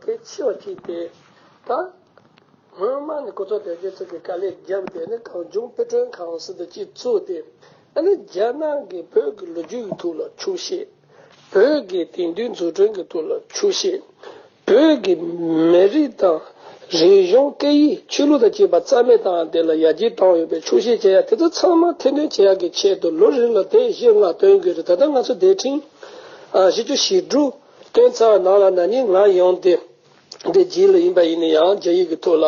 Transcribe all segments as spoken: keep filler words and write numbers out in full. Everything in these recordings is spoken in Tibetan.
གལ་ཆེ་བ་ཅིག་སྟེ། ད་སྔོན་མ་ནས་ཁོ་ཚོ་དོལ་རྒྱལ་ཚོ་གིས་དཀའ་ལས་བརྒྱབ་སྟེ་ནི་གངས་ལྗོངས་དཔེ་སྐྲུན་ཁང་ཟེར་དེ་ཅིག་བཙུགས་ཏེ། ཨ་ནི་རྒྱ་ནག་གིས་བོད་ཀྱི་ལོ་རྒྱུས་ཀྱི་ཐོག་ལ་འཁྱོག་བཤད། བོད་ཀྱི་དེང་དུས་འཛུགས་སྐྲུན་གྱི་ཐོག་ལ་འཁྱོག་བཤད། བོད་ཀྱི་མི་རིགས་དང་རིག་གཞུང་སྐད་ཡིག་ཆོས་ལུགས་དང་བཅས་པ་རྩ་མེད་བཏང་སྟེ་ལ་ཡར་རྒྱས་བཏང་ཡོད་པའི་འཁྱོག་བཤད་བྱེད་ཡ་དེ་ཚོ་ཚང་མ་ཐེར་འདོན་བྱེད་ཡ་གི་ཆེད་དུ་ལོ་རེ་ལ་དེབ་བཞི་ལྔ་བཏོན་དགོས་རེད། ད་ལྟ་ང་ཚོ་དེབ་ཕྲེང་ཨ་བཞི་བཅུ་ཞེ་དྲུག་བཏོན་ཚར་བའི་ནང་ལ་ན་ནིང་ང་ཡོང་སྟེ། འདི་རྗེས་ལ་ཡིན་པ་ཡིན་ན་ཡང་རྒྱ་ཡིག་གི་ཐོག་ལ་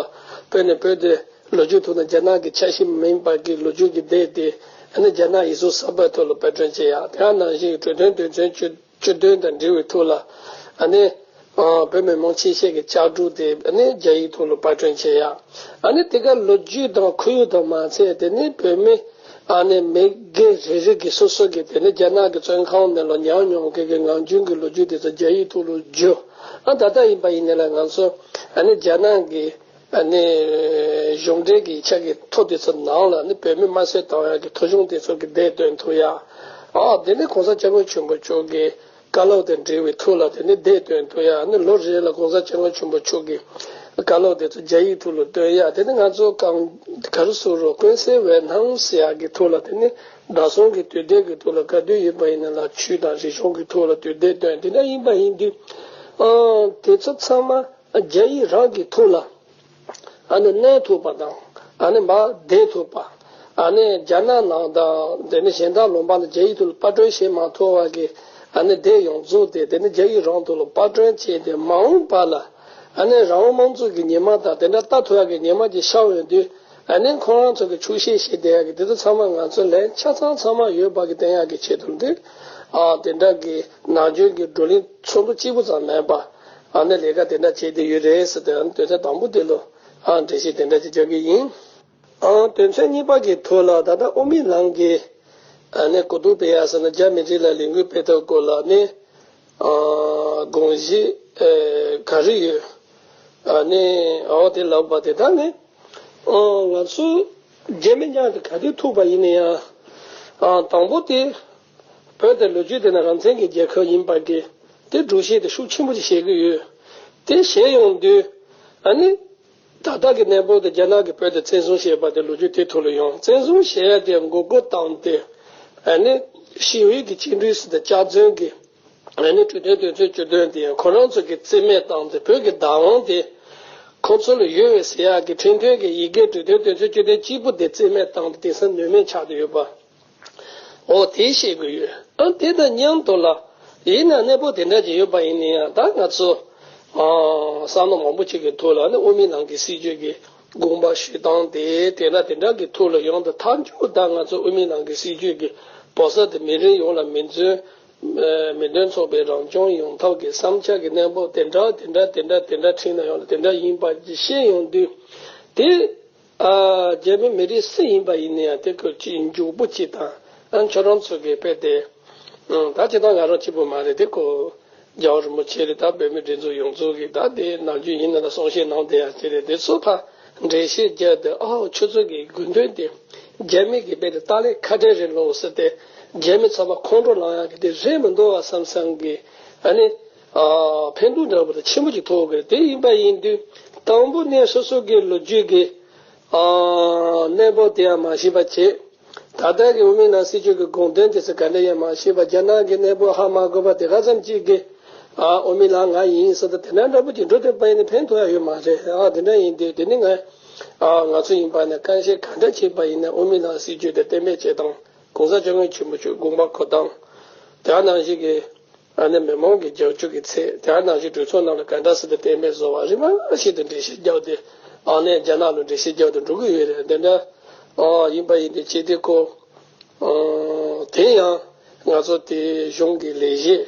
བོད་ནས་བོད་དེ་ལོ་རྒྱུས་ཐོག་ན་རྒྱ་ནག་གི་ཆ་ཤས་མིན་པ་གི་ལོ་རྒྱུས་ཀྱི་སྡེ་དེ་ཨ་ནི་རྒྱ་ནག་ཡིག་གཟུགས་གསར་པའི་ཐོག་ལ་པར་སྐྲུན་བྱེད་ཡག་དེ་ནང་བཞིན་གྱི་གྲོས་མཐུན་དོན་ཚན་བཅུ་བཅུ་བདུན་དང་འབྲེལ་བའི་ཐོག་ལ་ཨ་ནི་བོད་མི་མང་སྤྱི་བཤད་ཀྱི་ལྕགས་སྒྲོག་དེ་ཨ་ནི་རྒྱ་ཡིག་ཐོག་ལ་པར་སྐྲུན་བྱེད་ཡག་ཨ་ནི་དེ་ག་ལོ་རྒྱུས་དང་ཁོར་ཡུག་དང་མ་ཚད་དེ་ནི་བོད་མི། ཨ་ནི་མི་སྒེར་རེ་རེ་གི་སོ་སོ་གི་དེ་ནི་རྒྱ་ནག་གི་བཙོན་ཁང་ནང་ལ་མྱངས་མྱོང་མཁན་གྱི་ངང་རྒྱུན་གྱི་ལོ་རྒྱུས་དེ་ཚོ་རྒྱ་ཡིག་ཐོག་ལ་བསྒྱུར། ཨ་ད་ལྟ་ཡིན་པ་ཡིན་ན་ལ་ང་ཚོ་ཨ་ནི་རྒྱ་ནག་གི་ཨ་ནི་གཞུང་འབྲེལ་གྱི་ཆ་གི་ཐོ་དེ་ཚོ་ནང་ལ་ནི་བོད་མི་དམར་གསོད་བཏང་ཡག་གི་ཐོ་གཞུང་དེ་ཚོ་གི་སྡེ་སྟོན་ཐུབ་ཡག་ཨ་དེ་ནི་གོང་ས་སྐྱབས་མགོན་ཆེན་པོ་མཆོག་གི་བཀའ་སློབ་དང་འབྲེལ་བའི་ཐོག་ལ་དེ་ནི་བསྡད་དོན་ཐུབ་ཡ་ནི་ལོ་རེ་ལ་གོང་ས་སྐྱབས་མགོན་ཆེན་པོ་མཆོག་གི་བཀའ་སློབ་དེ་ཚོ་རྒྱ་ཡིག་ཐོག་ལ་སྟོན་ཡ་དེ་ནི་ང་ཚོ་གང་ག་རེ་ཟེར་རོ་ཀུན་གསལ་བའི་སྣང་ཟེར་ཡ་གི་ཐོག་ལ་དེ་ནི་བདག་སྲུང་གི་དུས་དེབ་ཀྱི་ཐོག་ལ་ག་དུས་ཡིན་པ་ཡིན་ན་ལ་ཆོས་དང་རིག་གཞུང་གི་ཐོག་ལ་དུས་དེབ་སྟོན་དེ་འདྲ་ཡིན་པ་ཡིན་དུས་ཨང་དེ་ཚོ་ཚང་མ་རྒྱ་ཡིག་རང་གི་ཐོག་ལ། ཨ་ནི་གནས་ཐུབ་པ་དང་། ཨ་ནི་མར་བསྡད་ཐུབ་པ། ཨ་ནི་རྒྱ་ནག་ནང་དང་དེ་ནི་གཞན་དག་ལུང་པ་ལ་རྒྱ་ཡིག་ཐོག་ལ་པར་སྐྲུན་བྱེད་མ་ཐུབ་པ་གི་ཨ་ནི་དེབ་ཡོངས་རྫོགས་དེ་དེ་ནི་རྒྱ་ཡིག་རང་ཐོག་ལ་པར་སྐྲུན་བྱས་ཏེ་མ་འོངས་པ་ལ་ཨ་ནི་རང་དབང་དམངས་གཙོ་གི་ཉི་མ་དང་དེ་འདྲ་ལྟ་ཐུབ་ཡག་གི་ཉི་མ་ཅིག་ཤར་འོང་དུས་ཨ་ནི་ཁོང་རང་ཚོ་གི་འཁྱོག་བཤད་བྱེད་བསྡད་ཡག་གི་དེ་ཚོ་ཚང་མ་ང་ཚོ་ལན་ཆ་ཚང་ཚང་མ་ཡོད་པ་གི་བསྟན་ཡག་གི་ཆེད་དུ་འདི་ཨ་དེ་འདྲ་གི་ནམ་རྒྱུན་གི་བགྲོ་གླེང་ཚོགས་འདུ་གཅིག་པུ་ཙམ་མེད་པ། ཨ་ནི་ལས་ཀ་དེ་འདྲ་བྱས་ཏེ་ཡོད་རེད་ཟེར་ཏེ་ཨ་ནི་དོན་ཚན་དང་པོ་དེ་ལོ་ཨ་འགྲེལ་བཤད་དེ་འདྲ་ཅིག་རྒྱག་གི་ཡིན། ཨ་དོན་ཚན་གཉིས་པ་གི་ཐོག་ལ་ད་ལྟ་དབུ་མའི་ལམ་གྱི་ཨ་ནི་གོ་བསྡུར་སྤེལ་ཡ་ཟེར་ན་རྒྱ་མི་རིགས་ལ་ལས་འགུལ་སྤེལ་ཐབས་སྐོར་ལ་ནི་ཨ་དགོངས་གཞི་ཨ་ག་རེ་ཡོད། ཨ་ནི་ཨོ་དེ་ལབ་པ་དེ་དག་ནི་ཨ་ང་ཚོ་རྒྱ་མི་མཉམ་དུ་ག་དུས་ཐུག་པ་ཡིན་ན་ཡང་ཨ་དང་པོ་དེ། བོད་དེ་ལོ་རྒྱུས་དེ་ན་རང་བཙན་གྱི་རྒྱལ་ཁབ་ཡིན་པ་གི་དེ་སྒྲོག་བཤད་དེ་ཤུགས་ཆེན་པོ་ཅིག་བྱེད་ཀྱི་ཡོད། དེ་བྱས་ཡོང་དུས་ཨ་ནི་ད་ལྟ་གི་གནས་བབ་དེ་རྒྱ་ནག་གིས་བོད་དེ་བཙན་བཟུང་བྱས་པ་དེ་ལོ་རྒྱུས་དེ་ཐོག་ལ་ཡོང་བཙན་བཟུང་བྱས་ཡ་དེ་མགོ་སྐོར་བཏང་སྟེ་ཨ་ནི་ཞི་བའི་གི་བཅིངས་འགྲོལ་ཟེར་ཏེ་སྐྱག་རྫུན་གྱི་ཨ་ནི་གྲོས་མཐུན་དོན་ཚན་བཅུ་བདུན་དེ་ཁོ་རང་ཚོ་གིས་རྩིས་མེད་བཏང་སྟེ་བོད་ཀྱི་བདག་དབང་དེ་ཁོ་ཚོ་ལ་ཡོད་པའི་ཟེར་ཡག་གི་ཁྲིམས་མཐུན་གྱི་ཡི་གེ་གྲོས་མཐུན་དོན་ཚན་བཅུ་བདུན་གཅིག་པུ་དེ་རྩིས་མེད་བཏང་སྟེ་དེང་སང་ནུས་མེད་ཆགས་ཏེ་ཡོད་པ། འོ་དེ་བཤད་དགོས་ཡོད། ཨ་དེ་དང་མཉམ་དུ་ལ། ཡིན་ན་གནས་བབ་དེ་འདྲ་ཅིག་ཡོད་པ་ཡིན་ན་ཡང་ད་ང་ཚོ། ཨ་བསམ་བློ་མང་པོ་ཅིག་གི་ཐོག་ལ་ནི་དབུ་མའི་ལམ་གྱི་སྲིད་བྱུས་ཀྱི་དགོངས་པ་ཞུ་སྟངས་དེ་དེ་འདྲ་དེ་འདྲ་གི་ཐོག་ལ་ཡོང་དུས་མཐའ་མཇུག་ད་ང་ཚོ་དབུ་མའི་ལམ་གྱི་སྲིད་བྱུས་ཀྱི་བོད་ས་དེ་མི་རིགས་ཡོངས་ལ་མི་འཛིན། མི་དོན་ཚོགས་པའི་རང་སྐྱོང་ཡོང་ཐབས་ཀྱི་བསམ་འཆར་གྱི་གནས་བབ་དེ་འདྲ་དེ་འདྲ་དེ་འདྲ་དེ་འདྲ་ཁྲིད་ན་ཡོང་ལ་དེ་འདྲ་ཡིན་པ་ཅིག་ཤེས་ཡོང་དུས་དེ། ཨ་རྒྱ་མི་མི་རིགས་སུ་ཡིན་པ་ཡིན་ན་ཡང་དེ་ཁོ་ཅིག་མགྱོགས་པོ་ཅིག་དང་ཨ་ཁྱོད་རང་ཚོ་གི་དཔེ་དེ་ཨང་ད་ཅི་ད་ང་རང་གཅིག་པུ་མ་རེད་དེ་ཁོ་རྒྱལ་བ་རིན་པོ་ཆེ་རེད་ད་བོད་མི་སྒྲིག་འཛུགས་ཡོངས་རྫོགས་ཀྱི་ད་དེ་ནམ་རྒྱུན་ཡིན་ན་ལ་གསུང་བཤད་གནང་བསྡད་ཡ་ཅིག་རེད་དེ་ཚོ་ཕ་འགྲེལ་བཤད་རྒྱབ་དེ་ཨའོ་ཁྱོད་ཚོ་གི་དགོས་འདུན་དེ་རྒྱ་མི་གི་དཔེ་དེ་ཏཱ་ལའི་ཁ་བྲལ་རེད་ལོ་ཟེར་ཏེ་རྒྱ་མི་ཚོ་ཕ་ཁོང་ཁྲོ་ལངས་ཡ་གི་དེ་རེད་མི་འདུག་བ་བསམ་བསམ་གི་ཨ་ནི་ཨ་ཕན་ཐོགས་འདྲ་པོ་དེ་ཆེན་པོ་ཅིག་ཐོགས་གི་རེད་དེ་ཡིན་པ་ཡིན་དུས་དང་པོ་ནས་སོ་སོ་གི་ལོ་རྒྱུས་ཀྱི། ཨ་གནས་བབ་དེ་ཡང་མ་ཤེས་པ་བྱས། ད་ལྟ་གི་དབུ་མའི་ལམ་སྲིད་བྱུས་ཀྱི་དགོངས་དོན་དེ་ཚོ་ག་འདྲ་ཡང་མ་ཤེས་པ་རྒྱ་ནག་གི་གནས་བབ་ཧ་མ་གོ་བ་དེ་ག་ཙམ་གཅིག་གིས་ཨ་དབུ་མའི་ལམ་ང་ཡིན་ཟེར་ཏེ་དེ་འདྲ་འདྲ་པོ་ཅིག་འགྲོ་ཐུབ་པ་ཡིན་ན་ཕན་ཐོགས་ཡ་ཡོད་མ་རེད། ཨ་དེ་འདྲ་ཡིན་དུས་དེ་ནི་ང་ཨ་ང་ཚོ་ཡིན་པ་ནས་བཀའ་བཤད་ག་འདྲ་བྱས་པ་ཡིན་ན་དབུ་མའི་ལམ་སྲིད་བྱུས་དེ་གཏན་འབེབས་བྱེད་སྟངས་གོང་ས་སྐྱབས་མགོན་ཆེན་པོ་མཆོག་དགོངས་པ་འཁོར་སྟངས་དེ་ནང་བཞིན་གྱི། ཨ་ནི་མི་མང་གི་རྒྱབ་སྐྱོར་གྱི་ཚད་དེ་ནང་བཞིན་གྲོས་ཚོགས་ནང་ལ་ག་འདྲ་སེ་དེ་གཏན་འབེབས་བཟོ་བ་རིམ་པ་ཞིག་ཏུ་འགྲེལ་བཤད་རྒྱབ་སྟེ་ཨ་ནི་རྒྱ་ནག་ལ་འགྲེལ་བཤད་རྒྱབ་སྟེ་འགྲོ་གི་ཡོད་རེད། འདི་འདྲ་ཨ་ཡིན་པ་ཡིན་དེ་བྱས་ཏེ་ཁོ་ཨ་དེ་ཡང་ང་ཚོ་དེ་གཞུང་གི་ལས་བྱེད་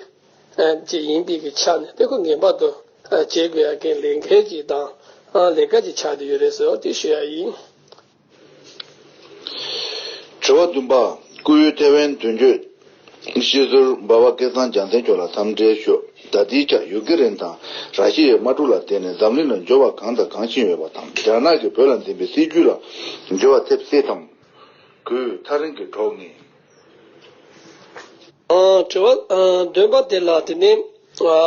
ཨ་ཅིག་ཡིན་པའི་གི་ཆ་ནས་དེ་ཁོ་ངེས་པར་དུ་ཨ་བྱེད་དགོས་ཡ་གི་ལས་འགན་ཅིག་དང་ཨ་ལས་ཀ་ཅིག་ཆགས་བསྡད་ཡོད་རེད་ཟེར་བ་དེ་ཞུ་ཡ་ཡིན། དྲི་བ་བདུན་པ། བཀུར་འོས་ཐེ་ཝན་དོན་གཅོད་སྤྱི་ཟུར་འབའ་བ་སྐལ་བཟང་རྒྱལ་མཚན་མཆོག་ལ་འཚམས་འདྲི་ཞུ། ད་ལྟའི་ཆར་ཡུ་ཀེ་རེན་དང་ར་ཤི་ཡའི་དམག་འཁྲུག་ལ་བརྟེན་ནས་འཛམ་གླིང་ལ་འགྱུར་བ་གང་དང་གང་ཕྱིན་ཡོད་པ་དང་། རྒྱ་ནག་གིས་བོད་ལ་འཛིན་པའི་སྲིད་ཇུས་ལ་འགྱུར་བ་ཐེབས་སྲིད་དམ། དགོས་ཐག་རིང་གི་གྲོགས་ངེས། ཨ་དྲི་བ་ཨ་བདུན་པ་དེ་ལ་དེ་ནས་ཨ་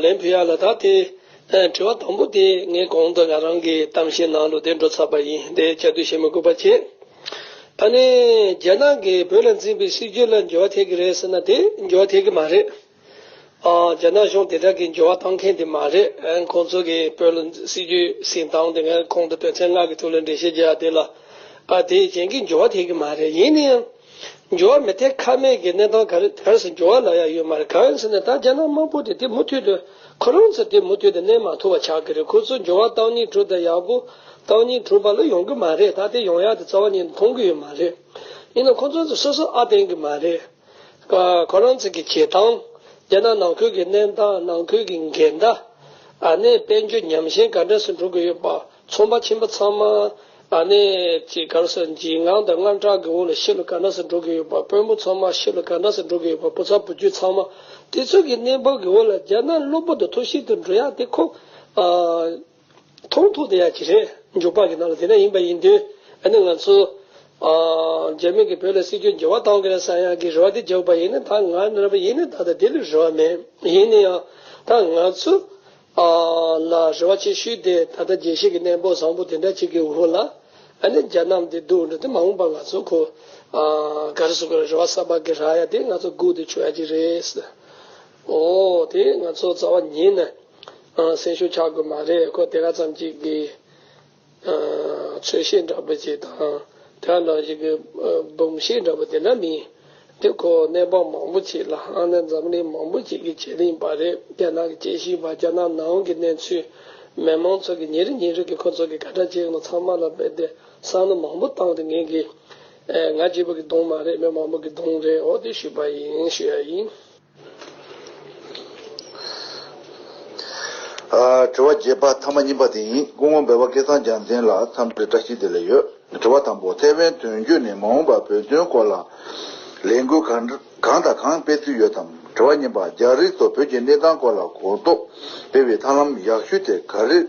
ལན་ཕུལ་ཡ་ལ་ད་དེ་ ཨ། དྲི་བ་དང་པོ་དེ་ངས་གོང་དུ་ང་རང་གི་གཏམ་བཤད་ནང་ལ་དེ་འགྲོ་ཚར་བ་ཡིན། དེ་བསྐྱར་ཟློས་བྱེད་མི་དགོས་པ་བྱས། ཨ་ནི་རྒྱ་ནག་གིས་བོད་ལ་འཛིན་པའི་སྲིད་ཇུས་ལ་འགྱུར་བ་ཐེབས་ཀྱི་རེད་ཟེར་ན། དེ་འགྱུར་བ་ཐེབས་ཀྱི་མ་རེད། ཨ། རྒྱ་ནག་གཞུང་དེ་འདྲ་གི་འགྱུར་བ་བཏང་མཁན་དེ་མ་རེད། ཨ། ཁོང་ཚོ་གི་བོད་ལ་སྲིད་ཇུས་ཟིན་སྟངས་དེ་ངས་གོང་དུ་དོན་ཚན་ལྔ་གི་ཐོག་ལ་འགྲེལ་བཤད་རྒྱག་དེ་ལ། ཨ། དེ་གཞན་གྱི་འགྱུར་བ་ཐེབས་ཀྱི་མ་རེད། ཡིན་ན་ཡང་འགྱུར་བ་མི་ཐེབས་ཁ་མེད་ཀྱི་གནས་སྟངས་ག་རེ། ག་རེ་ཟེར། འགྱུར་བ་ལབ་ཡ་ཡོད་མ་རེད། གང་ཡིན་ཟེར་ན། ད་རྒྱ་ནག་དམར་པོ་དེ་དེ་མུ་མཐུད་དུ་ཁོ་རང་ཚོ་དེ་མུ་མཐུད་དུ་གནས་མ་ཐུབ་པ་ཆགས་ཀྱི་རེད། ཁོ་ཚོ་འགྱུར་བ་བཏང་སྙིང་བྲོ་དང་ཡག་པོ་བཏང་སྙིང་བྲོ་བ་ལ་ཡོང་གི་མ་རེད། ད་དེ་ཡོང་ཡ་དེ་རྩ་བ་ཉིད་མཐོང་གི་ཡོད་མ་རེད། ཡིན་ན་ཁོ་ཚོ་ཚོ་སོ་སོ་ཨ་བསྟན་གི་མ་རེད། ཁོ་རང་ཚོ་གི་བྱེད་སྟངས། རྒྱ་ནག་ནང་ཁུལ་གྱི་གནས་སྟངས། ནང་ཁུལ་གྱི་འགལ་ཟླ། ཨ་ནི་དཔལ་འབྱོར་ཉམས་ཞན་ག་འདྲ་སེ་འགྲོ་གི་ཡོད་པ། ཚོང་པ་ཆེན་པོ་ཚང་མ། ཨ་ནི་ཅིག་ག་རེ་ཟེར། འཇིགས་དངངས་དང་དངངས་སྐྲག་གི་འོག་ལ་ཕྱི་ལ་ག་འདྲ་སེ་འགྲོ་གི་ཡོད་པ། དཔོན་པོ་ཚང་མ་ཕྱི་ལ་ག་འདྲ་སེ་འགྲོ་གི་ཡོད་པ། བུ་ཚ་བུ་རྒྱུད་ཚང་མ། དེ་ཚོ་གི་གནས་བབ་གི་འོག་ལ་རྒྱ་ནག་གློ་བུར་དུ་ཐུགས་ཤིན་ཏུ་འགྲོ་ཡ་དེ་ཁོ། ཨ། མཐོང་ཐུབ་བསྡད་ཡ་ཅིག་རེད། འཇུག་པ་གི་ནང་ལ། དེ་འདྲ་ཡིན་པ་ཡིན་དུས། ཨ་ནི་ང་ཚོ། ཨ། རྒྱ་མི་གིས་བོད་ལ་སྲིད་ཇུས་འགྱུར་བ་བཏང་གི་རེད་བསམ་ཡག་གི་རེ་བ་དེ་བརྒྱབ་པ་ཡིན་ན། ད་ང་རང་ཡིན་ན་ད་ལྟ་དེ་ལ་རེ་བ་མེད། ཡིན་ན་ཡང་ད་ང་ཚོ། ཨ། ལ་རེ་བ་ཆེ་ཤོས་དེ་ད་ལྟ་རྒྱལ་སྤྱི་གི་གནས་བབ་བཟང་པོ་དེ་འདྲ་ཅིག་གི་འོག་ལ། ཨ་ནི་རྒྱ་ནག་འདི་སྡུག་འགྲོ་དུས་མ་འོངས་པ་ང་ཚོ་ཁོ། ཨ། ག་རེ་ཟེར་དགོས་རེད། རེ་བ་གསར་པ་གི་རག་ཡ་དེ་ང་ཚོ་སྒུག་ཏུ་ཆུད་ཡ་ཅིག་རེད། འོ། དེ་ང་ཚོ་རྩ་བ་ཉིད་ནས། ཨ། སེམས་ཤུགས་ཆག་དགོས་མ་རེད། ཁོ་དེ་ག་ཙམ་ཅིག་གི། ཨ། ཚོད་བཤད་འདྲ་པོ་ཅིག་དང་། དེ་ནང་བཞིན་གྱི། ཨ། སྦུམ་བཤད་འདྲ་པོ་དེ་འདྲ་མིན། དེ་ཁོ་གནས་བབ་མང་པོ་ཅིག་ལ། ཨ་ནི་འཛམ་གླིང་མང་པོ་ཅིག་གི་བྱེད་ལས་ཡིན་པ་རེད། རྒྱ་ནག་གི་དཔྱད་ཞིབ་པ། རྒྱ་ནག་ནང་གི་གནས་ཚུལ། མི་མང་ཚོ་གི་ཉིན་རེ་ཉིན་རེ་གི་ཁོ་ཚོ་གི་ག་འདྲ་བྱེད་ཡོད་ན་ཚང་མ་ལ་དཔེ་དེ་བསམ་བློ་མང་པོ་བཏང་སྟེ། ངས་གི། ཨ། ང་གཅིག་པོ་གི་གདོང་མ་རེད། མི་མང་པོ་གི་གདོང་རེད། འོ། དེ་ཞུས་པ་ཡིན། ཞུ་ཡ་ཡིན། ཨ། དྲི་བ་བརྒྱད་པ། ཐ་མ་གཉིས་པ་དེ་ཡིན། སྐུ་ངོ་འབེལ་པ་སྐལ་བཟང་རྒྱལ་མཚན་ལ་འཚམས་འདྲི་བཀྲ་ཤིས་བདེ་ལེགས་ཡོད། དྲི་བ་དང་པོ། ཐའེ་ཝན་དོན་གཅོད་ནས་མ་འོངས་པར་བོད་དོན་སྐོར་ལ་ལས་འགུལ་གང་གང་དང་གང་སྤེལ་རྩིས་ཡོད་དམ། དྲི་བ་གཉིས་པ། རྒྱ་རིགས་ཚོ་བོད་ཀྱི་གནས་སྟངས་སྐོར་ལ་གོ་རྟོགས་སྤེལ་བའི་ཐབས་ལམ་ཡག་ཤོས་དེ་ག་རེ།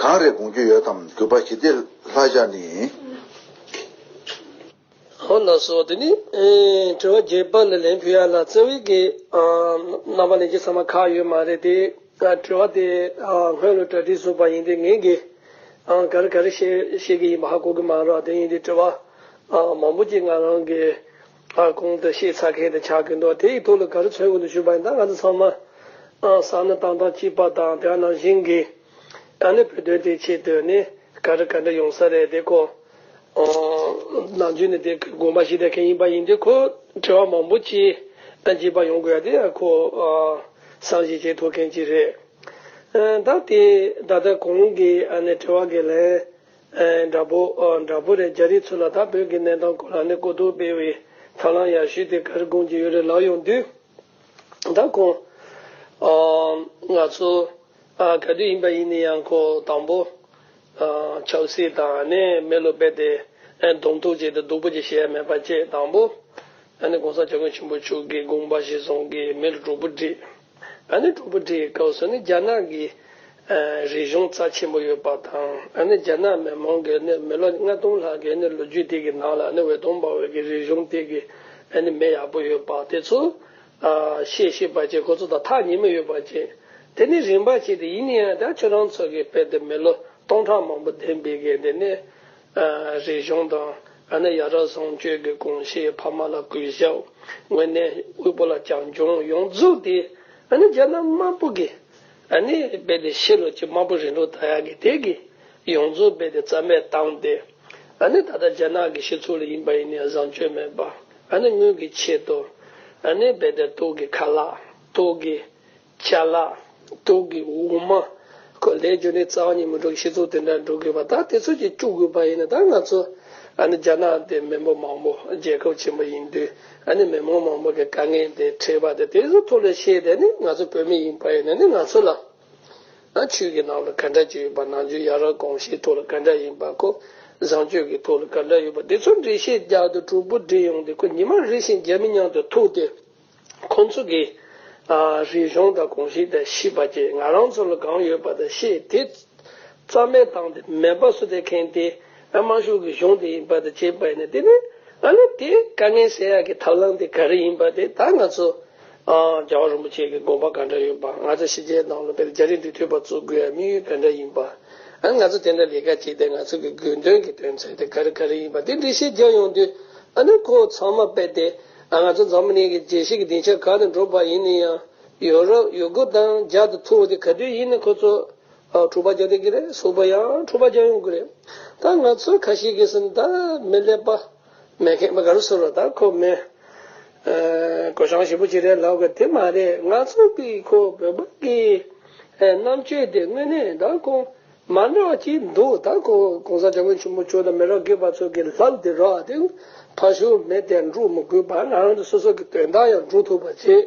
གང་རེད་དགོངས་ཀྱི་ཡོད་དམ། གུས་པ་ཞི་བདེ་ལྷ་ཞབས་ནས། ཨོ་ལགས་སོ། དེ་ནི། ཨེ། དྲི་བ་བརྒྱད་པ་ལ་ལན་ཕུལ་ཡ་ལ་རྩ་བའི་གི། ཨ། རྣམ་པ་ལྷན་རྒྱས་ཚང་མ་ཁག་ཡོད་མ་རེད་དེ། ཨ། དྲི་བ་དེ། ཨ། སྔོན་ལ་གྲ་སྒྲིག་བཟོས་པ་ཡིན་དུས་ངས་གི། ཨ། ག་རེ་ག་རེ་བཤད་བཤད་གི་ཡིན་པ་ཧ་གོ་གི་མ་རེད། དེ་ཡིན་དུས་དྲི་བ། ཨ། མང་པོ་ཅིག་ང་རང་གི། ཨ། གོང་དུ་བཤད་ཚར་མཁན་དེ་ཆགས་ཀྱི་འདུག་དེ་ཡི་ཐོག་ལ་ག་རེ་མཚོན་དགོས་འདུག་ཞུས་པ་ཡིན་ན། ང་ཚོ་ཚང་མ། ཨ། བསམ་བློ་བཏང་སྟངས་གཅིག་པ་དང་། དེ་ནང་བཞིན་གི། ཨ་ནི་བོད་དོན་དེ་ཆེད་དུ་ནི་ག་རེ་ག་འདྲ་ཡོང་ས་རེད་དེ་ཁོ། ཨོ། ནམ་རྒྱུན་ནས་དེ་དགོངས་པ་བཞེས་བསྡད་མཁན་ཡིན་པ་ཡིན་དུས། ཁོ་དྲི་བ་མང་པོ་ཅིག་ཨ། འགྱེད་པ་ཡོང་དགོས་ཡ་དེ་ཁོ། ཨ། བསམ་གཞིག་བྱེད་ཐུབ་མཁན་ཅིག་རེད། ཨ། ད་དེ་ད་ལྟ་གོང་གི། ཨ་ནི་དྲི་བ་གི་ལན། ཨ། འདྲ་པོ། ཨ། འདྲ་པོ་རེད། རྒྱ་རིགས་ཚོ་ལ་ད་བོད་ཀྱི་གནས་སྟངས་སྐོར་ལ་ནི་གོ་རྟོགས་སྤེལ་བའི་ཐབས་ལམ་ཡག་ཤོས་དེ་ག་རེ་དགོངས་ཀྱི་ཡོད་རེད་ལབ་ཡོང་དུས། ད་ཁོང་། ཨ། ང་ཚོ། ཨ། ག་དུས་ཡིན་པ་ཡིན་ན་ཡང་ཁོ་དང་པོ། ཨ། ཆབ་སྲིད་དང་ནི་མི་ལ་རྦད་དེ། ཨ། གདོང་ཐུག་བྱས་ཏེ་སྡུག་པོ་ཅིག་བཤད་ཡ་མེད་པ་བྱས། དང་པོ། ཨ་ནི་གོང་ས་སྐྱབས་མགོན་ཆེན་པོ་མཆོག་གིས་དགོངས་པ་གཞིར་བཟུང་གིས་མི་ལ་གྲོགས་པོ་སྒྲིག་ཨ་ནི་གྲོགས་པོ་སྒྲིག་གི་སྐབས་སུ་ནི་རྒྱ་ནག་གི། ཨ། རིག་གཞུང་རྩ་ཆེན་པོ་ཡོད་པ་དང་། ཨ་ནི་རྒྱ་ནག་མི་མང་གི་ནི་མི་ལོ་ལྔ་སྟོང་ལྷག་གི་ནི་ལོ་རྒྱུས་དེ་གི་ནང་ལ་ནི་འོད་སྟོང་འབར་བའི་གི་རིག་གཞུང་དེ་གི། ཨ་ནི་མི་ཡག་པོ་ཡོད་པ། དེ་ཚོ། ཨ། ཤེས་ཤེས་པ་བྱས། ཁོ་ཚོ་དང་ཐག་ཉེ་མོ་ཡོད་པ་བྱས། དེ་ནི་རིམ་པ་བྱས་ཏེ། ཡིན་ན་ཡང་ད་ཁྱོད་རང་ཚོ་གི་དཔེ་དེ་མི་ལོ་སྟོང་ཕྲག་མང་པོ་ལྡན་པའི་གི་དེ་ནི། ཨ། རིག་གཞུང་དང་། ཨ་ནི་ཡ་རབས་བཟང་སྤྱོད་ཀྱི་གོམས་གཤིས། ཕ་མ་ལ་གུས་ཞབས། དངོས་གནས་དབུལ་པོ་ལ་བྱམས་སྐྱོང་ཡོངས་རྫོགས་དེ། ཨ་ནི་རྒྱ་ནག་དམར་པོ་གི། ཨ་ནི་རྦད་དེ་ཕྱི་ལོགས་ཀྱི་དམར་པོ་རིན་ལུགས་དར་ཡག་གི་དེ་གི་ཡོངས་རྫོགས་རྦད་དེ་རྩ་མེད་བཏང་སྟེ། ཨ་ནི་ད་ལྟ་རྒྱ་ནག་གི་སྤྱི་ཚོགས་ལ་ཡིན་པ་ཡིན་ན་བཟང་སྤྱོད་མེད་པ། ཨ་ནི་དངུལ་གྱི་ཆེད་དུ། ཨ་ནི་རྦད་དེ་ཏོག་གི་ཁ་ལག་ཏོག་གི་ཅ་ལག་ཏོག་གི་འོ་མ། ཁོ་ལས་རྒྱུ་ནི་རྩ་བ་ཉིད་མི་འགྲོ་གི་སྤྱི་ཚོགས་དེ་འདྲ་འགྲོ་དགོས་པ། ད་དེ་ཚོ་ཅིག་བཅུག་དགོས་པ་ཡིན་ན། ད་ང་ཚོ། ཨ་ནི་རྒྱ་ནག་དེ་མི་འབོར་མང་པོ། རྒྱལ་ཁབ་ཆེན་པོ་ཡིན་དུས། ཨ་ནི་མི་མང་མང་པོ་གི་དཀའ་ངལ་དེ་འཕྲད་པ་དེ། དེ་ཚོ་ཐོག་ལ་བཤད་དེ་ནི། ང་ཚོ་བོད་མི་ཡིན་པ་ཡིན་ན་ནི་ང་ཚོ་ལ། ཨ། ཆོས་ཀྱི་ནང་ལ་ག་འདྲ་ཅིག་ཡོད་པ། ནང་ཆོས་ཡ་རབས་གོམས་གཤིས་ཐོག་ལ་ག་འདྲ་ཡིན་པ། ཁོ་བཟང་སྤྱོད་ཀྱི་ཐོག་ལ་ག་འདྲ་ཡོད་པ། དེ་ཚོ་འགྲེལ་བཤད་རྒྱག་དུས་གྲོགས་པོ་སྒྲིག་ཡོང་དུས། ཁོ་ཉི་མ་རེ་བཞིན་རྒྱ་མི་མཉམ་དུ་ཐུག་སྟེ། ཁོང་ཚོ་གི། ཨ། རིག་གཞུང་དང་གོམས་གཤིས་དང་ཤེས་པ་བཅས། ང་རང་ཚོ་ལ་གང་ཡོད་པ་དང་ཤེས་དེ་རྩ་མེད་བཏང་སྟེ་མེད་པ་བཟོ་སྟེ་མཁན་དེ། ཨ། དམར་ཤོག་གི་གཞུང་དེ་ཡིན་པ་དང་བྱས་པ་ཡིན་ན། དེ་ནི། ཨ་ནི་དེ་དཀའ་ངལ་སེལ་ཡག་གི་ཐབས་ལམ་དེ་ག་རེ་ཡིན་པ་དེ་ད་ང་ཚོ། ཨ། རྒྱལ་བ་རིན་པོ་ཆེ་གི་དགོངས་པ་ག་འདྲ་ཡོད་པ། ང་ཚོ་ཕྱི་རྒྱལ་ནང་ལ་དཔེར་རྒྱ་རིགས་འདི་ཐོས་པ་བཙུགས་དགོས་ཡ་དམིགས་ཡུལ་ག་འདྲ་ཡིན་པ། ཨ། ང་ཚོ་དེ་འདྲ་ལས་ཀ་བྱས་ཏེ་ང་ཚོ་གི་དགོས་འདུན་གྱི་དོན་ཚན་དེ་ག་རེ་ག་རེ་ཡིན་པ་དེ་འགྲེལ་བཤད་རྒྱག་ཡོང་དུས། ཨ་ནི་ཁོ་ཚང་མ་དཔེ་དེ། ཨ། ང་ཚོ་འཛམ་གླིང་གི་རྒྱལ་སྤྱི་གི་སྡིངས་ཆ་ག་ནས་འགྲོ་བ་ཡིན་ན་ཡང་། ཡོ་རོབ་ཡུལ་གྲུ་དང་རྒྱ་དང་ཐུག་དེ་ག་དུས་ཡིན་ན་ཁོ་ཚོ། ཨ། འཁྲུག་པ་རྒྱག་བསྡད་ཀྱི་རེད། སོག་པོ་ཡང་འཁྲུག་པ་རྒྱག་ཡོང་གི་རེད། ད་ང་ཚོ་ཁ་ཤས་ཀྱིས་ཟེར་ན་ད་མི་ཀླད་པ་མེད་མཁན་པ་ག་རེ་ཟེར་རོ། ད་ཁོ་མི། ཨ། གོ་ཤང་ཞེ་པོ་ཅིག་རེད་ལབ་དགོས་དེ་མ་རེད། ང་ཚོ་གི་ཁོ་བོད་པ་གི། ཨ། རྣམ་དཔྱོད་དེ་དངོས་གནས་ད་ཁོ་མ་འདྲ་བ་ཅིག་འདུག་ད་ཁོ་གོང་ས་སྐྱབས་མགོན་ཆེན་པོ་མཆོག་དང་མི་རབས་རྒས་པ་ཚོ་གི་ལྷ་དེ་ར་དེ་ཕ་ཤུལ་མེད་དེ་འགྲུབ་མི་དགོས་པ། ང་རང་ཚོ་སོ་སོ་གི་དོན་དག་ཡང་འགྲུབ་ཐུབ་པ་བྱེད།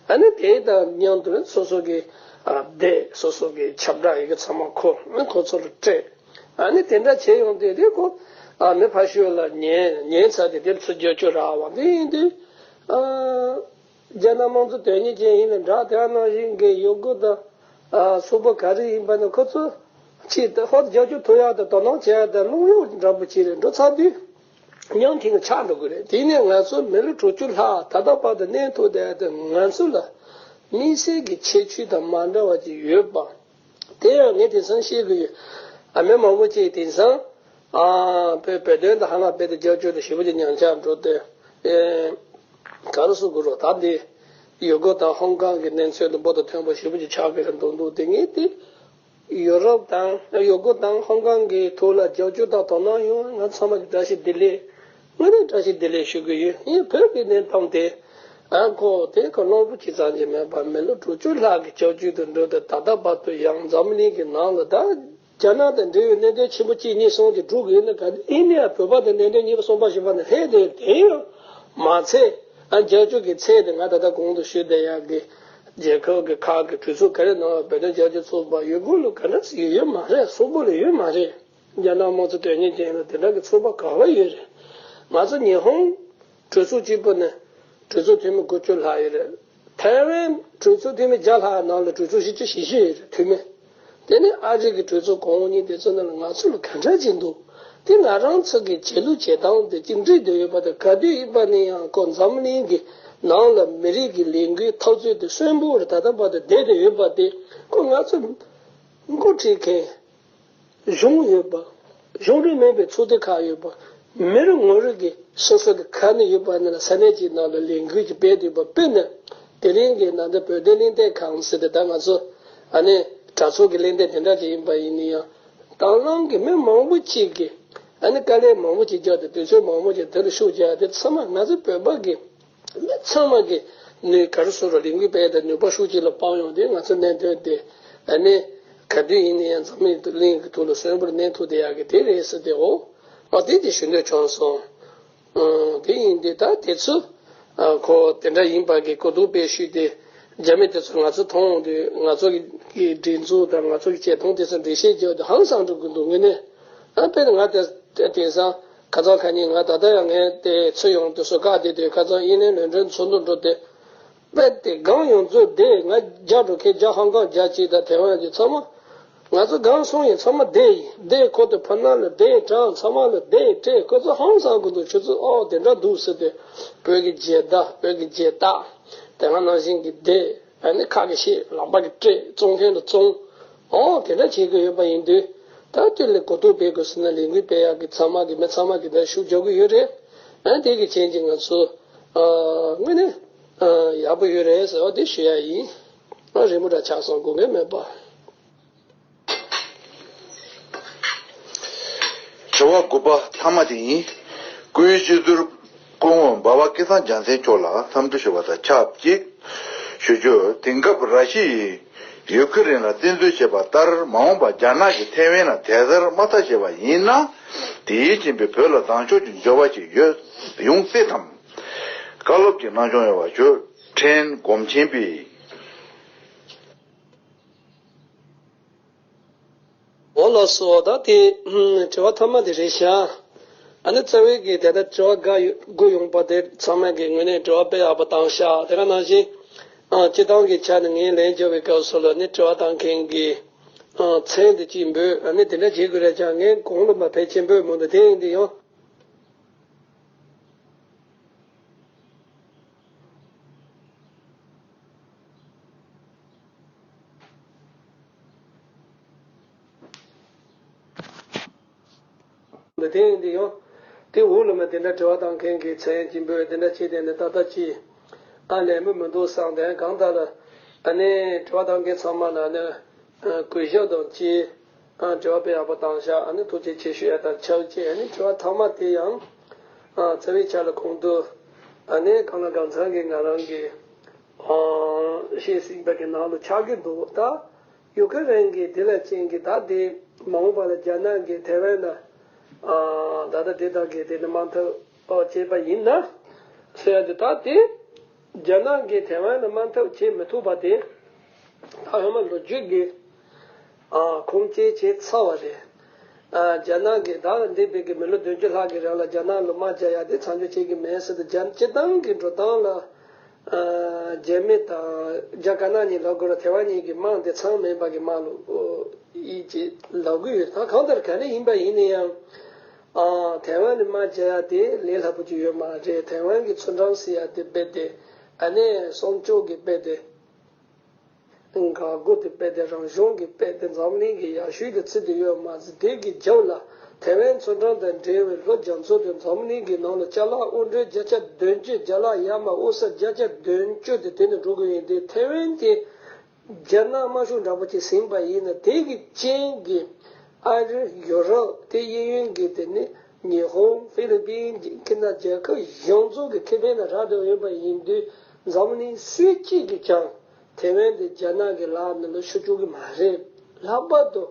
ཨ་ནི་དེ་དང་མཉམ་དུ་སོ་སོ་གི། ཨ། སྡེ་སོ་སོ་གི་ཁྱབ་བསྒྲགས་ཡི་གེ་ཚང་མ་ཁོ་ཁོ་ཚོ་ལ་སྤྲད། ཨ་ནི་དེ་འདྲ་བྱས་ཡོང་དུས་དེ་ཁོ། ཨ། མི་ཕ་ཤུལ་ལ་ཉན་ཉན་ཚར་དེ་དེ་ཚོ་རྒྱབ་སྐྱོར་རག་པ་དེ་ཡིན་དུས། ཨ། རྒྱ་ནག་དམངས་གཙོ་དོན་གཉེར་ཅན་ཡིན་ན་འདྲ། དེ་ནང་བཞིན་གི་ཡུལ་གྲུ་དང་། ཨ། སོག་པོ་ག་རེ་ཡིན་པ་ནི་ཁོ་ཚོ་ཅིག་ད་ཧོབ་རྒྱབ་སྐྱོར་ཐུབ་ཡག་དང་དོ་སྣང་བྱེད་ཡག་དང་རླུང་གཡོ་འདྲ་པོ་ཅིག་རེད། འགྲོ་ཚར་དུས། མཉམ་ཐིང་ཆགས་འགྲོ་གི་རེད། དེ་ནས་ང་ཚོ་མི་ལོ་དྲུག་ཅུ་ལྷག་ད་ལྟ་བར་དུ་གནས་ཐུབ་བསྡད་དེ་ང་ཚོ་ལ་དམིགས་བསལ་གྱི་ཁྱད་ཆོས་དང་མ་འདྲ་བ་ཅིག་ཡོད་པ། དེ་ཡང་ངས་དེང་སང་ཤེས་ཀྱི་ཡོད། ཨ། མི་མང་པོ་ཅིག་དེང་སང་། ཨ། བོད་བོད་དོན་དང་ཧ་ལམ་དཔེ་དེ་རྒྱབ་སྐྱོར་དང་ཞེ་པོ་ཅིག་ཉམས་ཆག་འགྲོ་དེ། ཨེ། ག་རེ་ཟེར་དགོས་རོ། ད་འདི་ཡུལ་གྲུ་དང་ཧོང་ཀོང་གི་གནས་ཚུལ་དུ་འབུར་དུ་ཐོན་པ་ཞེ་པོ་ཅིག་ཆགས་ཀྱི་རེད་འདུག་འདུག་དེ་ངས་དེ། ཡོ་རོབ་དང་ཡུལ་གྲུ་དང་ཧོང་ཀོང་གི་ཐོག་ལ་རྒྱབ་སྐྱོར་དང་དོ་སྣང་ཡོང་། ང་ཚང་མ་གི་བཀྲ་ཤིས་བདེ་ལེགས། དངོས་གནས་བཀྲ་ཤིས་བདེ་ལེགས་ཞུ་གི་ཡོད། ངས་བོད་ཀྱི་གནས་སྟངས་དེ། ཨ། ཁོ་དེ་ཁོ་གླང་པོ་ཆེ་ཙམ་གྱིས་མེད་པར་མི་ལོ་དྲུག་ཅུ་ལྷག་གི་རྒྱབ་སྐྱོར་དུ་འགྲོ་དུས་ད་ལྟ་བར་དུ་ཡང་འཛམ་གླིང་གི་ནང་ལ་ད་རྒྱ་ནག་དང་འབྲེལ་བའི་གནད་དོན་ཆེན་པོ་གཅིག་གཉིས་གསུམ་ཅིག་སྒྲུབ་དགོས་ན། ག་དུས་ཡིན་ནའང་བོད་པ་དང་གནད་དོན་གཉིས་པ་གསུམ་པ་བཞི་པ་ནས་ལྷག་དེ་དེ་ཡང་མ་ཚད། ཨ། རྒྱབ་སྐྱོར་གྱི་ཚད་དེ་ང་ད་ལྟ་གོང་དུ་ཞུས་བསྡད་ཡག་གི་རྒྱལ་ཁབ་ཀྱི་ཁག་གི་གྲོས་ཚོགས་ག་རེ་ནང་ལ་བོད་དོན་རྒྱབ་སྐྱོར་ཚོགས་པ་ཡུལ་གྲུ་ལ་ག་འདྲ་ཞིག་ཡོད་མ་རེད། སོག་པོ་ལ་ཡོད་མ་རེད། རྒྱ་ནག་དམངས་གཙོ་དོན་གཉེར་ཅན་ལ་དེ་འདྲ་གི་ཚོགས་པ་ག་པར་ཡོད་རེད། ང་ཚོ་ཉི་ཧོང་གྲོས་ཚོགས་གཅིག་པུ་ནས་གྲོས་ཚོགས་འཐུས་མི་དགུ་བཅུ་ལྷག་ཡོད་རེད། ཐའེ་ཝན་གྲོས་ཚོགས་འཐུས་མི་བརྒྱ་ལྷག་ནང་ལ་གྲོས་ཚོགས་བཞི་བཅུ་ཞེ་བཞི་ཡོད་རེད། འཐུས་མི། དེ་ནས་ཨ་རི་གི་གྲོས་ཚོགས་གོང་འོག་གཉིས་དེ་ཚོ་ནང་ལ་ང་ཚོ་ལ་ག་འདྲ་ཅིག་འདུག་དེ་ང་རང་ཚོ་གི་བྱེད་ལུགས་བྱེད་སྟངས་དེ་གཅིག་འགྲིག་བསྡད་ཡོད་པ་དང་། ག་དུས་ཡིན་པ་ནས་ཡང་ཁོ་འཛམ་གླིང་གི་ནང་ལ་མི་རིགས་ཀྱི་ལས་འགུལ་འཐབ་རྩོད་དེ་གསོན་པོ་རེད། ད་ལྟ་བར་དུ་བསྡད་བསྡད་ཡོད་པ་དེ་ཁོ་ང་ཚོ་འགོ་ཁྲིད་མཁན། གཞུང་ཡོད་པ། གཞུང་འབྲེལ་མིན་པའི་ཚོགས་སྡེ་ཁག་ཡོད་པ། མི་རེ་ངོ་རེ་གི་སོ་སོ་གི་ཁ་ནས་ཡོད་པ་ནི་ལ་ས་གནས་ཀྱི་ནང་ལ་ལས་འགུལ་གྱི་སྤེལ་འདུག་པ། དཔེར་ན་དེ་རིང་གི་ནང་ད་བོད་དོན་གླེང་སྟེགས་ཁང་ཟེར་ཏེ་ད་ང་ཚོ་ཨ་ནི་དྲ་ཚོགས་ཀྱི་གླེང་སྟེགས་དེ་འདྲ་ཅིག་ཡིན་པ་ཡིན་ན་ཡང་། དང་བླངས་ཀྱི་མི་མང་པོ་ཅིག་གིས་ཨ་ནི་དཀའ་ལས་མང་པོ་ཅིག་བརྒྱབ་སྟེ་དུས་ཚོད་མང་པོ་ཅིག་དེ་ལ་ཤུགས་རྒྱག་དེ་ཚང་མ་ང་ཚོ་བོད་པ་གི་མི་ཚང་མ་གི་ནུས། ག་རེ་ཟེར་རོ། ལས་འགུལ་སྤེལ་དང་ནུས་པ་ཤུགས་ཆེ་ལ་སྤར་ཡོང་དུས་ང་ཚོ་གནད་དོན་དེ་ཨ་ནི་ག་དུས་ཡིན་ན་ཡང་འཛམ་གླིང་གི་ཐོག་ལ་གསོན་པོར་གནས་ཐུབ་བསྡད་ཡག་གི་དེ་རེད་ཟེར་ཏེ། འོ། ཨ། དེ་དེ་ཞུ་འདོད་བྱུང་སོང་། ཨང་། དེ་ཡིན་དུས་ད་དེ་ཚོ། ཨ། ཁོ་དེ་འདྲ་ཡིན་པ་གི་གོ་བསྡུར་སྤེལ་ཞུས་ཏེ། རྒྱ་མི་དེ་ཚོ་ང་ཚོ་མཐོང་དུས་ང་ཚོ་གི་སྒྲིག་འཛུགས་དང་ང་ཚོ་གི་བྱེད་སྟངས་དེ་ཚོ་འགྲེལ་བཤད་རྒྱག་དུས་ཧང་སང་འགྲོ་གི་འདུག་དངོས་གནས། ཨ། དཔེར་ན་ང་དེ་དེང་སང་ཁ་སང་ཁ་ཉིན་ང་ད་ལྟ་ཡང་ངས་དེ་ཚུར་ཡོང་དུས་སུ་བཀག་བསྡད་དུས། ཁ་སང་དབྱིན་ལན་ལོན་ཊོན་ཚོགས་འདུ་འགྲོ་དུས། དཔེ་དེ་སྒང་ཡོངས་རྫོགས་བསྡད། ང་རྒྱ་འགྲོ་མཁན་རྒྱ་ཧོང་ཀོང་རྒྱ་གཅིག་དང་ཐེ་ཝན་གྱི་ཚང་མ། ང་ཚོ་སྒང་སོང་ཡིན་ཚང་མ་བསྡད་ཡིན། བསྡད། ཁོ་དང་ཕར་ནང་ལ་བསྡད། གྲངས་ཚང་མ་ལ་བསྡད་སྤྲད། ཁོ་ཚོ་ཧང་སང་གི་འདུག་ཁྱོད་ཚོ་ཨོ་དེ་འདྲ་འདུག་ཟེར་ཏེ། བོད་ཀྱི་རྒྱལ་དར། བོད་ཀྱི་རྒྱལ་རྟགས། དེ་སྔ་ནང་བཞིན་གྱི་བསྡད། ཨ་ནི་ཁ་གིས་བཤད། ལག་པ་གིས་སྤྲད། བཙོང་མཁན་ལ་བཙོང་། ཨོ་དེ་འདྲ་བྱེད་ཀྱི་ཡོད་པ་ཡིན་དུས། ད་དེ་ལ་གོ་བསྡུར་སྤེལ་དགོས་ཟེར་ན་ལས་འགུལ་སྤེལ་ཡག་གི་ཚང་མ་གི་མི་ཚང་མ་གི་ད་ཤུགས་རྒྱག་གི་ཡོད་རེད། ཨ། དེ་གི་རྐྱེན་གྱིས་ང་ཚོ། ཨ། དངོས་གནས། ཨ། ཡག་པོ་ཡོད་རེད་ཟེར་བ་དེ་ཞུ་ཡ་ཡིན། ཨ། རི་མོ་འདྲ་ཆགས་སོང་། དགོས་མཁན་མེད་པ། དྲི་བ་དགུ་པ་མཐའ་མ་དེ་ཡིན། སྐུའི་སྤྱི་ཟུར་སྐུ་ངོ་འབའ་བ་སྐལ་བཟང་རྒྱལ་མཚན་མཆོག་ལ་འཚམས་འདྲི་ཞུ་བ་དང་ཆབས་ཅིག་ཞུ་རྒྱུ། དེང་སྐབས་ར་ཤི་ཡས་ཡུ་ཁེ་རེན་ལ་བཙན་འཛུལ་བྱས་པ་ལྟར། མ་འོངས་པར་རྒྱ་ནག་གིས་ཐེ་ཝན་ལ་དེ་ལྟར་དམག་འཐབ་བྱས་པ་ཡིན་ན། དེའི་རྐྱེན་པས་བོད་ལ་ལྡང་ཕྱོགས་ཀྱི་འགྱུར་བ་ཞིག་ཡོང་སྲིད་དམ། བཀའ་སློབ་ཀྱི་གནང་སྐྱོང་ཡོད་པ་ཞུ། ཕྲན་སྒོམ་ཆེན་པས། འོ་ལགས་སོ། ད་དེ་དྲི་བ་མཐའ་མ་དེ་རེད་ཤག་ཨ་ནི་རྩ་བའི་གི་དེ་ལྟར་དྲི་བ་འགའ་ཡོད་དགུ་ཡོང་པ་དེ་ཚང་མས་གི་ངོས་ནས་དྲི་བ་དཔེ་ཡག་པོ་བཏང་ཤག་དེ་ག་ནང་བཞིན། ཨ། སྤྱིར་བཏང་གི་ཆ་ནས་ངས་ལན་རྒྱག་པའི་སྐབས་སུ་ལ་ནི་དྲི་བ་བཏང་མཁན་གྱི། ཨ། མཚན་དེ་གཅིག་འབོད། ཨ་ནི་དེ་འདྲ་བྱེད་དགོས་རེད་ཀྱང་། ངས་གོང་ལ་མ་ཕལ་ཆེར་འབོད་མི་འདུག་དེ་ཡིན་དུས་ཡང་། དེ་ཡིན་དུས་ཡང་དེ་འོག་ལ་མ་དེ་འདྲ་དྲི་བ་བཏང་མཁན་གྱི་ཚན་གྱི་འབོད་དེ་འདྲ་བྱས་དེ་ནི་ཏག་ཏག་ཅིག་ཨ་ལས་མི་མི་འདུག་བསམ་དེ་གང་ལྟར་ལ་ཨ་ནི་དྲི་བ་བཏང་མཁན་ཚང་མ་ལ་ནི་གུས་ཞབས་དང་བཅས་དྲི་བ་དཔེ་ཡག་པོ་བཏང་ཤག་ཨ་ནི་ཐུགས་རྗེ་ཆེ་ཞུ་ཡ་དང་ཆབས་ཅིག་ཨ་ནི་དྲི་བ་ཐ་མ་དེ་ཡང་རྩ་བའི་ཆ་ལ་གོང་དུ་ཨ་ནི་གང་ལ་གང་འཚམ་གྱི་ང་རང་གི་བཤད་ཟིན་པ་གི་ནང་ལ་ཆགས་ཀྱི་འདུག་ད། ཡུ་ཁེ་རན་གྱི་དེ་ལ་ཅན་གྱི་ད་དེ་མ་འོངས་པ་ལ་རྒྱ་ནག་གིས་ཐའེ་ཝན་ལ་ད་ལྟ་དེ་དག་གིས་དེ་ནི་དམག་འཐབ་བྱས་པ་ཡིན་ན་ཟེར་ཡ་དེ་ད་དེ་རྒྱ་ནག་གིས་ཐའེ་ཝན་ལ་དམག་འཐབ་བྱེད་མི་ཐུབ་པ་དེ་ད་ཧ་མ་ལོ་རྒྱུས་ཀྱི་ཁུངས་སྐྱེལ་བྱས་ཚར་བ་རེད། རྒྱ་ནག་གིས་ད་འདས་པའི་གི་མི་ལོ་བདུན་ཅུ་ལྷག་གི་རིང་ལ་རྒྱ་ནག་ལ་དམག་རྒྱག་ཡ་དེ་མཚམས་འཇོག་བྱེད་ཀྱི་མེད་ཟེར་ཏེ་རྒྱ་སྤྱི་བཏང་གི་འགྲོ་སྟངས་ལ། རྒྱ་མི་དང་རྒྱ་དཀར་ནག་གཉིས་ལབ་དགོས་ར་ཐེ་ཝན་གཉིས་ཀྱི་དམག་འདི་ཚང་མིན་པ་གི་དམག་ལུགས་ཡིན་ཅེས་ལབ་གི་ཡོད། ད་གང་ལྟར་ག་ནས་ཡིན་པ་ཡིན་ན་ཡང་ཐེ་ཝན་ནི་དམག་རྒྱག་ཡ་དེ་ལས་སླ་པོ་ཅིག་ཡོད་མ་རེད། ཐེ་ཝན་གྱི་མཚོ་འགྲམ་ཟེར་ཡ་དེ་རྦད་དེ་ཨ་ནེ་སྲུང་སྐྱོབ་ཀྱི་རྦད་དེ་འགག་སྒོ་དེ་རྦད་དེ་རང་བྱུང་གི་རྦད་དེ་འཛམ་གླིང་གི་ཡར་ཤུལ་དུ་ཚུད་དེ་ཡོད་མ་ཟད་དེ་གི་རྒྱབ་ལ་ཐེ་ཝན་མཚོ་འགྲམ་དང་འབྲེལ་བའི་ལྷོ་རྒྱ་མཚོ་དེ་འཛམ་གླིང་གི་ནང་ལ་ཅ་ལག་དབོར་འདྲེན་བརྒྱ་ཆ་བདུན་ཅུ་རྒྱ་ལག་ཡར་མར་དབོར་ས་བརྒྱ་ཆ་བདུན་ཅུ་དེ་དེ་ནས་འགྲོ་གི་ཡོད་དེ་ཐེ་ཝན་དེ་རྒྱ་ནག་དམར་ཤོག་འདྲ་པོ་ཅིག་ཟིན་པ་ཡིན་ན་དེ་གི་རྐྱེན་གྱིས་ཨ་རི་ཡུ་རོབ་དེ་གཡས་གཡོན་གྱི་དེ་ནི་ཉི་ཧོང་ཧྥི་ལི་པིན་གྱི་ཁྱིམ་ཚང་རྒྱལ་ཁབ་གཞུང་ཚོགས་ཀྱི་ཁེ་ཕན་ལ་རག་ཏུ་ཡོད་པ་ཡིན་དུས་འཛམ་གླིང་སྲིད་སྤྱི་གིས་ཀྱང་ཐེ་ཝན་དེ་རྒྱ་ནག་གི་ལག་ནང་ལ་ཤོར་བཅུག་གི་མ་རེད། ལྷག་པར་དུ་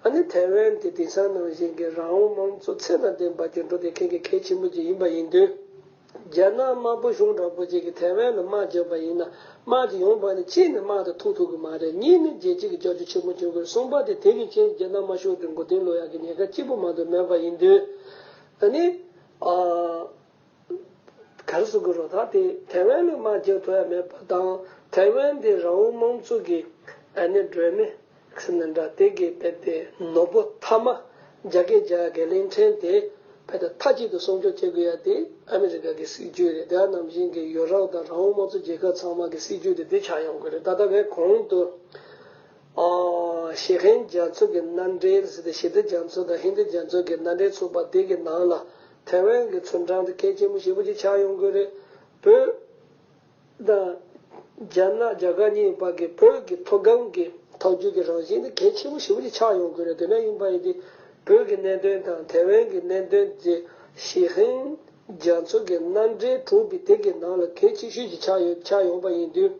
ཨ་ནི་ཐེ་ཝན་དེ་དེང་སང་ནང་བཞིན་གྱི་རང་དབང་དམངས་གཙོ་ཚད་དང་ལྡན་པ་ཅིག་འགྲོ་བསྡད་མཁན་གྱི་གལ་ཆེན་པོ་ཅིག་ཡིན་པ་ཡིན་དུས། རྒྱ་ནག་དམར་པོ་གཞུང་འདྲ་པོ་ཅིག་གིས་ཐེ་ཝན་ལ་དམག་བརྒྱབ་པ་ཡིན་ན་དམག་དེ་ཡོང་བ་ནི་གཅིག་ནི་དམག་དེ་ཐུག་ཐུབ་ཀྱི་མ་རེད། གཉིས་ནི་རྒྱལ་སྤྱི་གི་སྐྱོན་བརྗོད་ཆེན་པོ་བྱུང་དགོས། གསུམ་པ་དེ་དེ་གི་རྐྱེན་རྒྱ་ནག་དམར་ཤོག་དེ་མགོ་རྟིང་སློག་ཡག་གི་ཉེན་ཁ་གཅིག་པུ་མ་གཏོགས་མེད་པ་ཡིན་དུས། ཨ་ནི། ཨ། ག་རེ་ཟེར་དགོས་རེད། ད་དེ་ཐའེ་ཝན་ལ་དམག་རྒྱག་ཐུབ་ཡ་མེད་པ་དང་ཐའེ་ཝན་དེ་རང་དབང་དམངས་གཙོ་གི་ཨ་ནི་སྒྲོན་མེ་ཟེར་ན་འདྲ་དེ་གི་དཔེ་དེ་ནོར་བུ་མཐའ་མ་རྒྱ་སྐད་རྒྱག་གི་གླིང་ཕྲན་དེ་དཔེ་དེ་མཐའ་གཅིག་ཏུ་སྲུང་སྐྱོབ་བྱེད་དགོས་ཡ་དེ་ཨ་མི་རི་ཀ་གི་སྲིད་ཇུས་རེད། དེ་ནང་བཞིན་གྱི་ཡུ་རོབ་དང་རང་དབང་དམངས་གཙོ་རྒྱལ་ཁབ་ཚང་མ་གི་སྲིད་ཇུས་དེ་དེ་ཆགས་ཡོང་གི་རེད། ད་ལྟ་ངས་གོང་དུ། ཨ། ཞི་ཧན་རྒྱ་མཚོ་གི་མནའ་འབྲེལ་ཟེར་ཏེ་ཞི་བདེ་རྒྱ་མཚོ་དང་ཧིན་རྡུ་རྒྱ་མཚོ་གི་མནའ་འབྲེལ་ཚོགས་པ་དེ་གི་ནང་ལ་ཐའེ་ཝན་གྱི་མཚོ་འགྲམ་དེ་གལ་ཆེན་པོ་ཞེ་པོ་ཅིག་ཆགས་ཡོང་གི་རེད། བོད་དང་རྒྱ་ནག་རྒྱ་གར་གཉིས་བར་གྱི་བོད་ཀྱི་མཐོ་སྒང་གི་འཐབ་ཇུས་ཀྱི་རང་བཞིན་དེ་གལ་ཆེན་པོ་ཞེ་པོ་ཅིག་ཆགས་ཡོང་གི་རེད། དེ་འདྲ་ཡིན་པ་ཡིན་དུས་བོད་ཀྱི་གནད་དོན་དང་ཐའེ་ཝན་གྱི་གནད་དོན་དེ་ཞི་ཧན་རྒྱ་མཚོ་གི་མནའ་འབྲེལ་གྲུབ་པའི་དེ་གི་ནང་ལ་གལ་ཆེ་ཤོས་ཅིག་ཆགས་ཡོད་ཆགས་ཡོང་པ་ཡིན་དུས།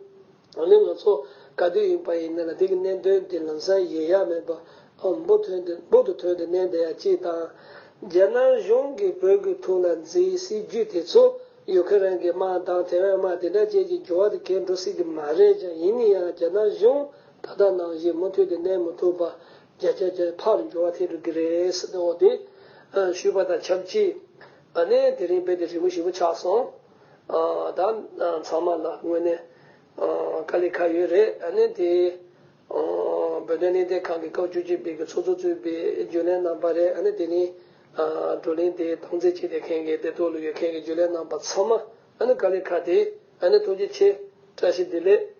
ཨ་ནི་ང་ཚོ་ག་དུས་ཡིན་པ་ཡིན་ན་ལ་དེ་གི་གནད་དོན་དེ་ལམ་སང་ཡལ་ཡ་མེད་པ་ཨ་འབུར་ཐོན་ཏེ་འབུར་དུ་ཐོན་ཏེ་གནས་བསྡད་ཡ་གཅིག་དང་། རྒྱ་ནག་གཞུང་གིས་བོད་ཀྱི་ཐོག་ལ་མཛད་སྲིད་ཇུས་དེ་ཚོ་ཡུ་ཁེ་རན་གྱི་དམག་དང་ཐེ་ཝན་དམག་དེ་འདྲ་བཅས་ཀྱི་འགྱུར་བ་དེ་གས་འགྲོ་སྲིད་ཀྱི་མ་རེད་ཀྱང་། ཡིན་ན་ཡང་རྒྱ་ནག་གཞུང་ད་ལྟ་ནང་བཞིན་མུ་མཐུད་དེ་གནས་མི་ཐུབ་པ་བརྒྱ་ཆ་བརྒྱ་ཕར་འགྱུར་བ་ཐེབས་འགྲོ་གི་རེད་ཟེར་ཏེ་འོ་དེ་ཞུས་པ་དང་ཆབས་ཅིག་ཨ་ནི་དེ་རིང་དཔེ་དེ་རི་མོ་ཞིབ་པོ་ཆགས་སོང་། ཨ། ད་ཚང་མ་ལ་དངོས་གནས་ཨ་དཀའ་ལས་ཁག་ཡོད་རེད། ཨ་ནི་དེ་ཨ་བོད་དོན་གནད་དོན་ཁང་གི་སྐབས་བཅུ་གཅིག་པའི་གི་ཚོགས་གཙོ་གཙོས་པའི་རྒྱུན་ལས་རྣམ་པ་རེད། ཨ་ནི་དེ་ནི་ཨ་བགྲོ་གླེང་དེ་སྟངས་འཛིན་བྱེད་བསྡད་མཁན་གྱི་དེ་ཐོག་ལ་ཡོད་མཁན་གྱི་རྒྱུན་ལས་རྣམ་པ་ཚང་མ་ཨ་ནི་དཀའ་ལས་ཁག་དེ་ཨ་ནི་ཐུགས་རྗེ་ཆེ། བཀྲ་ཤིས་བདེ་ལེགས།